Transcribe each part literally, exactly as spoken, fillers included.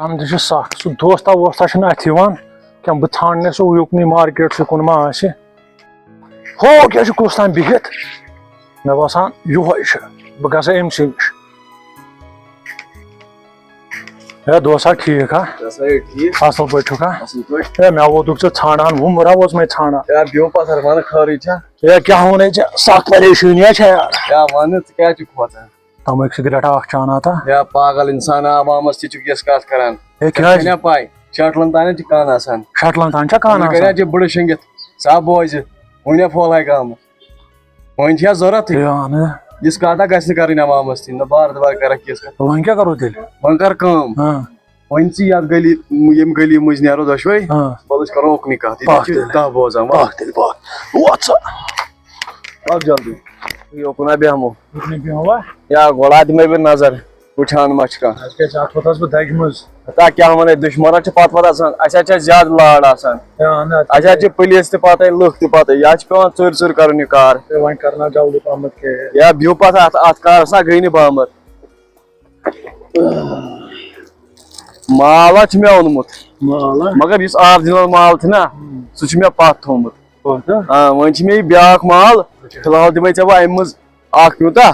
کم تہِ چھُ سخ۔ سُہ دوستا ووستا چھُنہٕ اَتھِ یِوان کینٛہہ۔ بہٕ ژھانٛڈنے سُہ یُکنُے مارکیٹ چھُ کُن ما آسہِ۔ ہو کیٛاہ چھُ کُس تام بِہِتھ؟ مےٚ باسان یُہوے چھُ۔ بہٕ گژھٕ أمۍ سٕے نِش۔ ہے دوستا ٹھیٖک ہا؟ ژٕ ہسا ہے ٹھیٖک۔ اَصٕل پٲٹھۍ چھُکھا؟ اَصٕل پٲٹھۍ۔ ہے مےٚ ووتُکھ ژٕ ژھانٛڈان، وُمبرا ووت مےٚ ژھانٛڈان۔ ہے بیٚہو پتھر، وَنہٕ خٲرٕے چھا؟ ہے کیٛاہ وَنے ژےٚ؟ سخ پریشٲنی ہا چھےٚ یار۔ ہے وَنہٕ ژٕ کیٛاہ چھُکھ کھوژان؟ تَمٲکۍ سِگریٹا اَکھ چانہٕ ہا تا؟ ہے پاگل اِنسانا، عوامس تہِ چھُکھ یِژھ کَتھ کران۔ ہے کیٛازِ؟ ژےٚ چھےٚ نا پَے، شٹلن تانٮ۪تھ چھِ کَن آسان۔ شٹلن تانۍ چھا کَن آسان؟ کَران چھِ بٕڑٕ شٔنگِتھ، سا بوزِ، وُنہِ پھۄلہٕ ہا گامہٕ۔ وۄنۍ چھِ یا ضوٚرتھٕے۔ ہے اَہَن۔ یِژھ کَتھ ہا گژھِ نہٕ کَرٕنۍ عوامَس تہِ، نہ بار دُبار کَرَکھ یِژھ کَتھ۔ وۄنۍ کیٛاہ کَرو تیٚلہِ؟ وۄنۍ کَر کٲم۔ ہاں۔ وۄنۍ ژٕ یَتھ گٔلی، ییٚمہِ گٔلی مٔنٛزۍ نیرو دۄشوَے، ہاں۔ وَلہٕ أسۍ کَرو اُکنُے کَتھ۔ ییٚتہِ پَکھ چھِ تیٚلہِ۔ دَہ بوزان، وَلہٕ۔ پَکھ تیٚلہِ، پَکھ۔ ووت سا۔ پَکھ جلدی۔ یوکُن ہا بیٚہمو۔ اُکنُے بیٚہموا؟ یا گۄڈٕ ہا دِمَے بہٕ نظر۔ وٕچھان ما چھُ کانٛہہ۔ اَدٕ کیٛاہ، ژےٚ اَتھ ووٚتھَس بہٕ دَگہِ منٛز۔ ہتا کیٛاہ وَنَے، دُشمَنَس چھِ پَتہٕ پَتہٕ آسان، اَسہِ حظ چھِ زیادٕ لاڑ آسان۔ ہے اَہَن حظ۔ اَسہِ حظ چھِ پُلیٖس تہِ پَتَے، لُکھ تہِ پَتَے، یہِ حظ چھِ پٮ۪وان ژوٗرِ ژوٗرِ کَرُن یہِ کار۔ ہے وۄنۍ کَر نہ جلدی پَہمَتھ کینٛہہ۔ یا بیٚہو پَتہٕ اَتھ، اَتھ کارَس نا گٔے نہٕ بامبر۔ مال حظ چھُ مےٚ اوٚنمُت۔ مال ہا؟ مگر یُس آرجِنَل مال چھُ نا، ہُم۔ سُہ چھُ مےٚ پَتھ تھوٚومُت۔ پَتھ ہا؟ آ، وۄنۍ چھُ مےٚ یہِ بیٛاکھ مال، اچھا۔ فِلحال دِمَے ژےٚ بہٕ اَمہِ منٛز اَکھ پیوٗنٛتاہ۔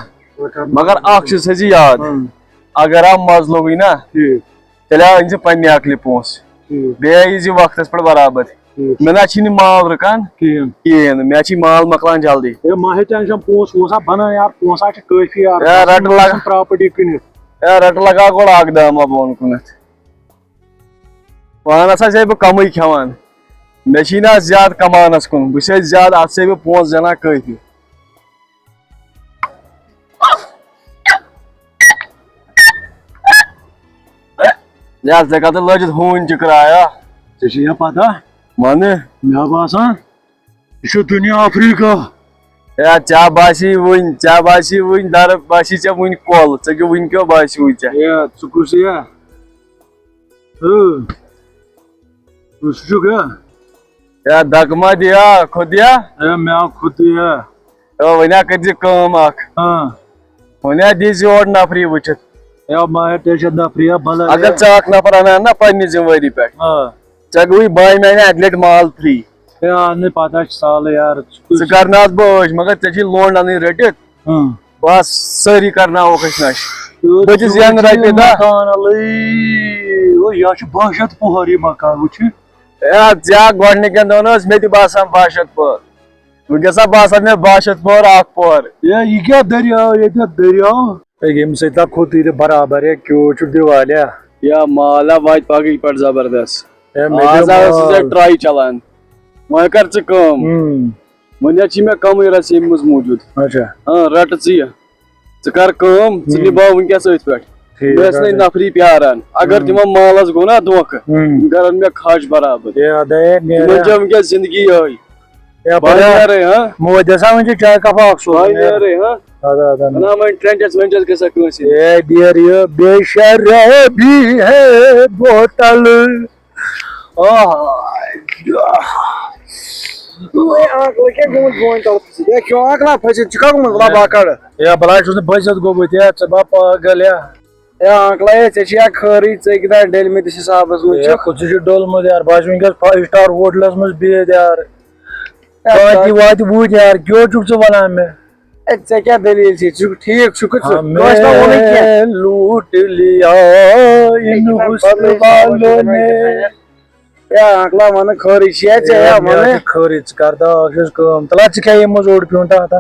مگر اَکھ چیٖز تھٲیزِ یاد۔ ہُم۔ اگر آو مَزٕ لوٚگُے نا، ٹھیٖک۔ تیٚلہِ آو أنۍ زِ پننہِ عقلہِ پونٛسہٕ۔ ٹھیٖک۔ بیٚیہِ یی زِ وقتس پٮ۪ٹھ برابر۔ ٹھیٖک۔ مےٚ نہ چھِی نہٕ مال رُکان ٹھیٖک۔ کِہیٖنۍ، مےٚ چھِ مال مۄکلان جلدی۔ ہے، مہ ہے ٹینشن، پونٛسہٕ وونٛسہٕ ہا بنان یار، پونٛسہٕ ہا چھِ کٲفی یار، ہے، رٹہٕ لگا۔ پراپرٹی کٕنِتھ۔ ہے، رٹہٕ لگا گۄڈٕ اکھ دام ہا بۄن کُنتھ۔ پانس ہا چھُسے بہٕ کمٕے کھٮ۪وان، مےٚ چھِی نہٕ آز زیادٕ کمانس کُن، بہٕ چھُسے زیادٕ اتھ چھُسے بہٕ پونٛسہٕ زینان کٲفی۔ یا ژےٚ کتھ لٲجِتھ ہوٗنۍ چہِ کرایہ؟ ژےٚ چھےٚ یا پتہ؟ ونہٕ۔ مےٚ باسان، یہِ چھُ دُنیا افریقہ۔ یا ژےٚ باسی وُنہِ، ژےٚ باسی وُنہِ درٕ، باسی ژےٚ وُنہِ کۄل، ژےٚ کیٛاہ وُنہِ کیٛاہ باسیوُے ژےٚ؟ یا ژٕ کُس یا؟ ہہ۔ کُس چھُکھ یا؟ یا دکہٕ ما دِیا، خۄد یا؟ یا مےٚ آو خۄدٕے یا۔ او، وۄنۍ ہا کٔرۍ زِ کٲم اکھ۔ ہاں۔ وۄنۍ ہا دِیہِ زِ یور نفری وٕچھِتھ۔ یا ماہر تہِ چھِ نفری یا بلا اگر یا۔ ژٕ اکھ نفر انان نا پننہِ ذمہٕ وٲری پٮ۪ٹھ، ہاں۔ ژےٚ گوٚوُے بانہِ میانہِ اکہِ لٹہِ مال فری۔ یا نہٕ پتہ چھِ سہلٕے یار، ژٕ کُس ژٕ کرناو بہٕ عٲش، مگر ژےٚ چھُے لونڈ انٕنۍ رٔٹِتھ۔ ہاں۔ بس سٲری کرناووکھ أسۍ نش۔ تہٕ بہٕ تہِ زینہٕ رۄپیہِ دہ۔ مکان الٕے، او، یا چھُ باہ شیٚتھ پوہر یہِ مکان، وٕچھِ۔ ہے، ژےٚ گۄڈٕنِکٮ۪ن دۄہن ٲس مےٚ تہِ باسان باہ شیٚتھ پوہر۔ وٕنکیٚس ہا باسان مےٚ باہ شیٚتھ پوہر اکھ پوہر۔ ہے، یہِ کیٛاہ دٔریاو ییٚتٮ۪تھ دٔریاو؟ ہے، ییٚمہِ سۭتۍ ہا کھوٚتُے تہٕ برابر، ہے، کیٛوٗ چھُ دیوالیہ۔ یا مال ہا واتہِ پگہٕے پٮ۪ٹھ زبردست۔ ہے، مےٚ آز دِ ہا ٲسٕس مال۔ ژےٚ ٹراے چلان۔ وۄنۍ کر ژٕ کٲم۔ ہُم۔ وۄنۍ حظ چھِ مےٚ کمٕے رژھ ییٚمہِ منٛز موٗجوٗد۔ اچھا۔ اۭں، رٹہٕ ژٕ یہِ۔ ژٕ کر کٲم، ژٕ ہُم۔ نِباو وٕنکیٚس أتھۍ پٮ۪ٹھ۔ ٹھیٖک مےٚ ٲسۍ نہٕ حظ۔ نفری پیاران۔ اگر ہُم۔ تِمن مالس گوٚو نا دھوکہٕ، ہُم۔ تِم کرن مےٚ کھش برابر۔ ہے، ادا ہے، تِمن نیرٕ۔ چھےٚ وٕنکیٚس زندگی یِہوٚے۔ ہے، بہٕ بڑا نیرے، ہاں؟ مودس ہا وۄنۍ چھُ چاے کپ اکھ سوزُن، بہٕ نیرٕ۔ نیرے، ہاں؟ ادا، ادا، نہ۔ نہ، وۄنۍ ٹرینچس وینچس گژھِ ہا کٲنٛسہِ۔ ہے، ڈیر یہِ بے شرابی ہے بوتل۔ آہ۔ وۄنۍ آنکلہٕ کیٛاہ گوٚمُت بونہِ تَل پھٔسِتھ؟ ہے، کیوں آنکلا پھٔسِتھ؟ ژٕ کیٛاہ گوٚمُت؟ وَلہ بہٕ ہا کَڑٕ۔ ہے، بلاے چھُس نہٕ بٔزِتھ گوٚمُت، ہے، ژٕ ما پاگل، ہے۔ ہے، آنکلا، ہے، ژےٚ چھِ یا خٲرٕے، ژٕ أکِس دۄہَس ڈٔلمٕتِس حِسابَس منٛز ہے، چھُکھ۔ کُس چھُ ڈوٚلمُت، یار؟ بہٕ حظ چھُس وٕنکیٚس فایِو سٹار ہوٹلَس منٛز بِہِتھ، یار۔ ہے، کانٛہہ تہِ واتہِ وُنہِ، یار، کیٛاہ چھُکھ ژٕ وَنان مےٚ؟ اے، ژےٚ کیٛاہ دٔلیٖل چھے؟ ژٕ چھُکھ ٹھیٖک چھُکھٕ ژٕ؟ ہمیں کٲنٛسہِ ما ووٚنُے کینٛہہ؟ لوٗٹ لیا ان حسن والوں نے۔ ہے، انکلا، وَنہٕ خٲرٕے چھِ یا ژےٚ، ہے، یا مےٚ وَنہٕ۔ چھِ خٲرٕے، ژٕ کر تہٕ اکھ چیٖز کٲم۔ تَلہ، ژٕ کھےٚ یِمو زوٚڑ پیوٗنٛتہ ہتا۔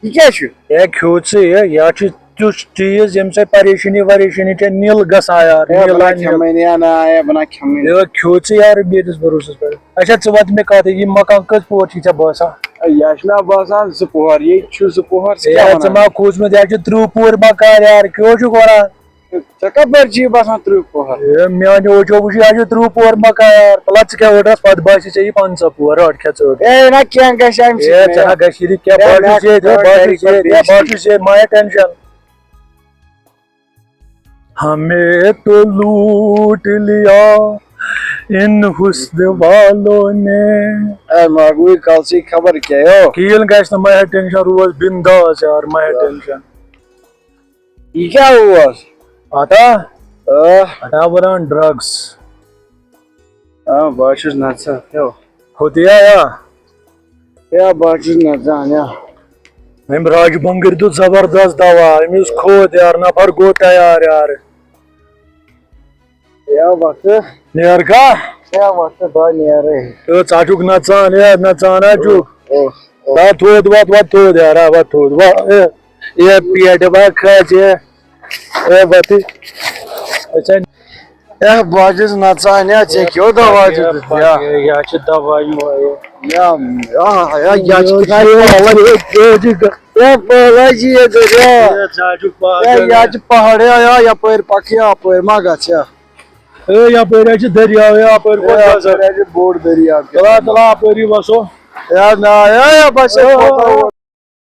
یہِ کیٛاہ چھُ؟ ہے، کھیوٚو ژٕ یہِ، یہِ چھُ تیُتھ چیٖز، ییٚمہِ سۭتۍ پریشٲنی وریشٲنی چھےٚ نِل گژھان، یار، ہے، نِل بہٕ نا ہا نِل۔ کھٮ۪مَے نہٕ، یا نہ، ہے، بہٕ نا کھٮ۪مَے نہٕ۔ ہے، کھیوٚو ژٕ، یار، بیٚیِس بروسَس پٮ۪ٹھ۔ اچھا، ژٕ وَن مےٚ کَتھ، یہِ مکان کٔژ پور چھُے ژےٚ باسان؟ ہے، یہِ چھُ مےٚ باسان زٕ پور، ییٚتہِ چھُ زٕ پور، ژٕ ہے، کیٛاہ ژٕ وَنان؟ ما کھوٗژمُت، یہِ چھُ تٕرٛہ پور مکان، یار، کیٛاہ چھُکھ وَنان؟ ژےٚ کَپٲرۍ چھُے باسان تٕرٛہ پوہر؟ ہے، میٛانیو وٕچھو، وٕچھو، یہِ حظ چھُ تٕرٛہ پوہر مکان یار۔ تَلہ، ژٕ کھےٚ اوٚڑ رَس، پَتہٕ باسہِ ژےٚ یہِ پنٛژاہ پوہر، رَٹھ کھےٚ ژٕ اوٚڑ۔ ہے، نہ، کینٛہہ گژھِ اَمہِ سۭتۍ ہے، نہٕ ژےٚ یار۔ نہ گژھِ یہِ کینٛہہ، ہے، بہٕ حظ چھُس ییٚتہِ، ہے، بہٕ حظ چھُس ییٚتہِ، ہے، بہٕ حظ چھُس ییٚتہِ، مہ ہےٚ ٹٮ۪نشَن۔ ہمیں تو لوٹ لیا ان حسن والوں نے۔ ہے، مہ گوٚوٕے کَلسٕے خبر کیٛاہ، یو۔ کِہیٖنۍ گژھِ نہٕ، مہ ہےٚ ٹٮ۪نشَن، روز بِنداس یار، مہ ہےٚ ٹٮ۪نشَن۔ یہِ کیٛاہ اوس؟ اَتھا؟ آ، ہٹا وران ڈرگس۔ آ، بہٕ حظ چھُس نژان۔ یو۔ ہوتیا یا؟ یا، بہٕ حظ چھُس نژان، یا۔ أمۍ راگہِ بنگٕرۍ دیُت زبردست دوا، أمِس کھوت یار، نفر گوٚو تیار یار۔ یا وقتہٕ۔ نیر کا؟ یا وقتہٕ، بہٕ نیرے۔ تہٕ ژٕ چھُکھ نژان، ہے نژان ہا چھُکھ۔ او، او۔ با تھوٚد، وَتھ، وَتھ تھوٚد یار، ہا، وَتھ تھوٚد، وَتھ، اے، اے، پیٹہِ با کھژ، اے، اے، وَتھ۔ اچھا۔ یا، بہٕ حظ چھُس نژان، یا، ژےٚ کیٛاہ دوا دیُتُتھ، یا۔ یا چھِ دوا یِہوٚے۔ یا، یا، یا، یا چھِ کِنہٕ پہلَے، یا، پہلَے چھِ ییٚتہِ، یا۔ اے، ژٕ ہا چھُکھ یا، پاگل۔ یا چھِ پہاڑ، یا، یا، یَپٲرۍ پَکھ، یا، اَپٲرۍ ما گژھ، یا۔ اے، یَپٲرۍ ہا چھِ دٔریاو، یا، اَپٲرۍ کوٚت یا، گژھو؟ یَپٲرۍ ہا چھِ بوٚڑ دٔریاو۔ تَلا، تَلا، اَپٲری وَسو۔ یا، نہ، یا، یا، بَس، یا، کوتاہ ووت۔